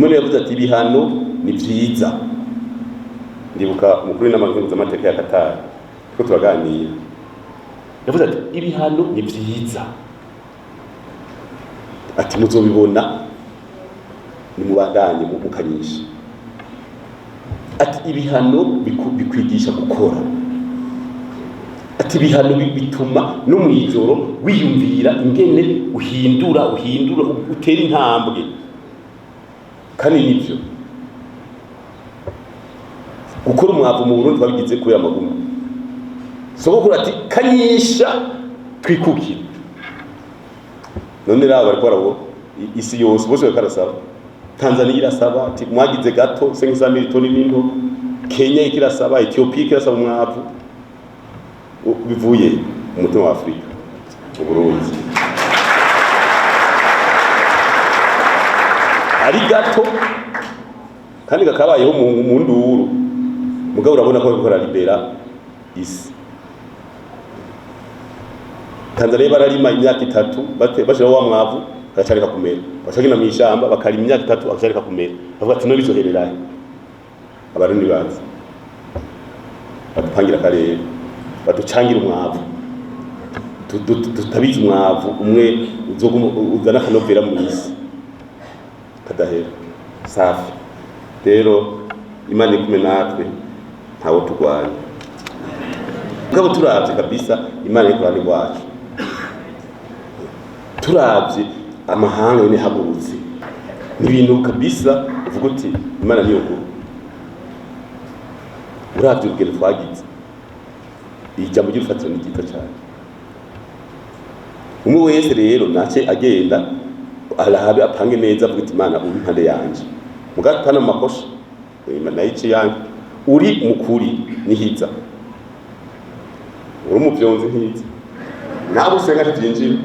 Umwe yavuze ati ibihano ni vyiza. Ndibuka umukuru w'inama nkenguzamateka ya Qatar, turiko turaganira, yavuze ati ibihano ni vyiza, ati muzobibona nimubandanye mukanyisha, ati ibihano bikwigisha gukora, ati ibihano bituma no mw'ijoro wiyumvira ingene uhindura utera intambwe. Kandi nivyo, gukora umwavu mu Burundi twabigize kubera amagume. Sogokuru ati kanyisha twikukire. None raba bariko barabo isi yose bose bariko barasaba. Tanzania irasaba ati mwagize gato 500 000 toni n'into, Kenya ikirasaba, Ethiopia ikirasaba umwavu bivuye mu mutima wa Afrika mu Burundi ari gato kandi kakabayeho mu nduru. Mugabo urabona ko bariko bararibera isi. Tanzania bararima imyaka itatu bashiraho wa mwavu agacarika kumera, bashagina mw'ishamba bakarima imyaka itatu agacarika kumera, bavuga ati no bizohererahe. Abarundi bazi badupangira akarere, baducangira umwavu, tutabizi umwavu umwe uzoguma uzana akanovera mu isi kadahera. Safi rero, Imana iri kumwe natwe, ntawo turwanya. Mugabo turavye kabisa, Imana iri ku ruhande rwacu. Turavye amahanga nyene hagurutse, ni ibintu kabisa uvuga uti Imana niyo nkuru. Uravye urugendo twagize, ijambo ry'urufatiro ni ryiza cane. Umwe wese rero nace agenda arabe apange neza, avuga ati Imana uri impande yanje, mugabo apana mu makosha, Imana nayice yange. Uri mukuri nihiza, uri umuvyonzi ntiza, nawe usenga ntivyinjira.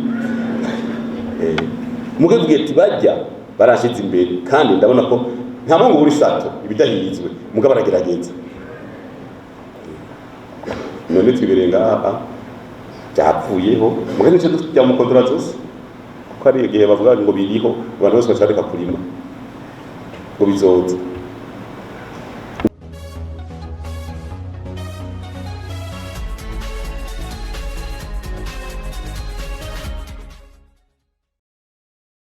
Mugabo uvuga ati barya barashize imbere, kandi ndabona ko nta mungu uri sato ibidahizwe, mugabo aragerageza. None twibereye ngaha byapfuyeho, mugabo nico tujya mu kontora zose, kuko ari igihe bavuga ngo biriho, abantu bose bacareka kurima ngo bizoza.